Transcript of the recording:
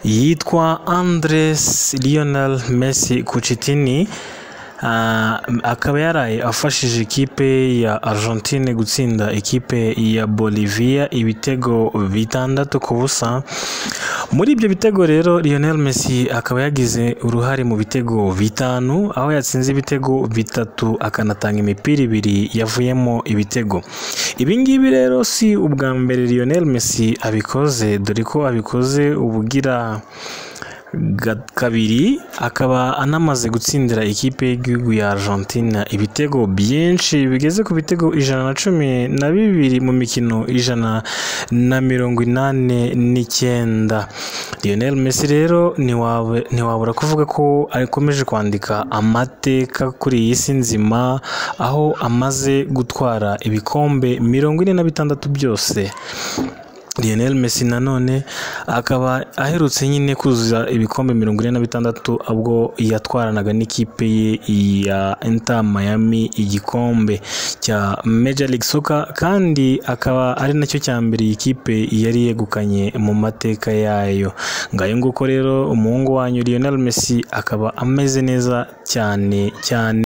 Yitwa Andres Lionel Messi Cuccittini, akaba yaraye afashije ikipe ya Argentine gutsinda ikipe ya Bolivia ibitego 6-0. Muri ibyo bitego rero, Lionel Messi akaba yagize uruhare mu bitego 5, aho yatsinze ibitego 3 akanatanga imipira 2 yavuyemo ibitego. Ibi ngibi rero si ubwa mbere Lionel Messi abikoze, dore ko abikoze ubugira kabiri, akaba anamaze gutsindira ikipe y'igihugu ya Argentina ibitego byinshi bigeze ku bitego 112 mu mikino 189. Lionel Messi rero ntiwabura kuvuga ko akomeje kwandika amateka kuri iyi si nzima, aho amaze gutwara ibikombe 46 byose. Lionel Messi nanone akaba aherutse nyine kuzuza ibikombe 46 ubwo yatwaranaga n'ikipe ye ya Inter Miami igikombe cya Major League Soccer, kandi akaba ari nacyo cya mbere iyi kipe yari yegukanye mu mateka yayo. Ngayo nguko rero, umuhungu wanyu Lionel Messi akaba ameze neza cyane cyane.